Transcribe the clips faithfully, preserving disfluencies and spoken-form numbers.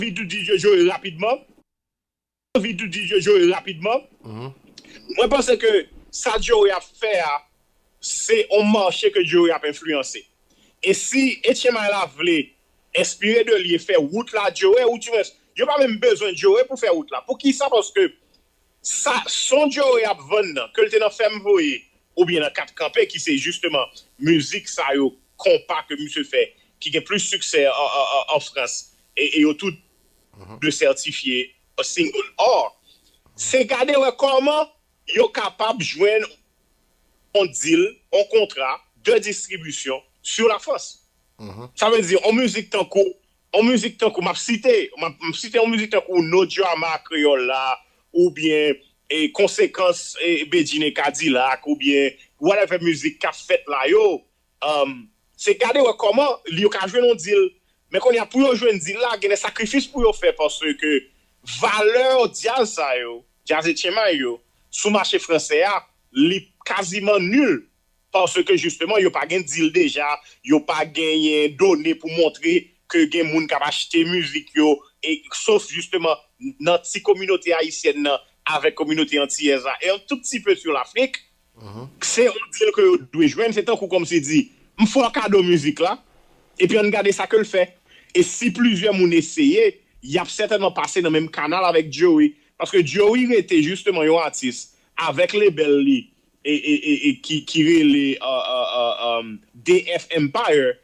anvi tou di Joe rapidman. Anvi tou di Joe rapidman. Mwen panse ke sa Joe ap fè a, se yon mache ke Joe ap enfliyanse. E si Etchenmay la vle enspire de li e fè wout la Joe, ou di mwen, yo pa menm bezwen Joe pou fè wout la. Poukisa? Paske sa son Joe ap vann nan, ke l te nan Fè m voye, oubyen nan Kat kanpe, ki se jisteman mizik sa yo, konpa ke misye fè, ki gen plis siksè an, an, an, an Frans, e, e yo tout de sètifye a single. Or, se gade wè kòman yo kapab jwenn yon deal, yon kontra de distribisyon sou la Frans. Sa vle di, yon mizik tankou, yon mizik tankou, m ap site, m ap, m ap site yon mizik tankou No Drama Kreyòl la, oubyen e konsekans e Bedjine Kadilak, oubyen whatever mizik k ap fèt la yo, um, se gade wè kòman li yo ka jwenn yon deal. Men kounye a, pou yo jwenn deal la, gen de sakrifis pou yo fè, paske valè djaz sa yo, djaz Etchenmay yo, sou mache fransè a, li kaziman nil. Paske jisteman, yo pa gen deal deja, yo pa genyen done pou montre ke gen moun k ap achte mizik yo, e, sof jisteman nan ti kominote ayisyèn nan avèk kominote antiyèz la, e yon tout ti pe sou Lafrik, se yon deal ke yo dwe jwenn. Se tankou kòmsi di, m fè w kado mizik la, epi ann gade sa ke l fè. E si plizyè moun eseye, y ap sètènman pase nan menm kanal avèk Joey. Paske Joey rete jisteman yon atis avèk lebèl li, e, e, e, e ki, ki rele, uh, uh, uh, um, D F Empire,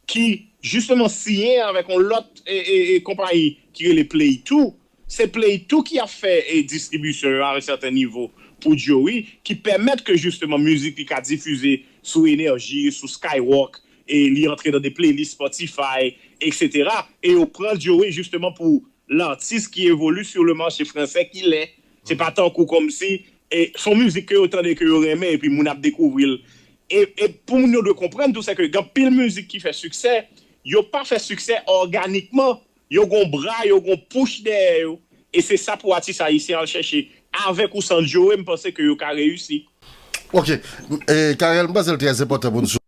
ki jisteman siyen avèk yon lòt e, e, e, konpayi ki rele Play Two. Se Play Two ki ap fè e, distribisyon yo a yon sèten nivo pou Joey, ki pèmèt ke jisteman mizik li ka difize sou Energy, sou Skyrock, e li antre nan de playlist Spotify, et cetera. E yo pran Joey jisteman pou latis ki evoli sou le mache fransè ki lè. Se pa tankou kòmsi, e, se yon mizik ke yo tande, ke yo renmen, epi moun ap dekouvri l. E, e pou moun yo dwe konprann tou, se ke gen anpil mizik ki fè siksè, yo pa fè siksè òganikman. Yo gon bra, yo gon push dèyè yo. E se sa pou atis ayisyen al chèche. Avèk ou san Joey, m panse ke yo ka reyisi. Ok. E, Carel, m panse l trè enpòtan pou n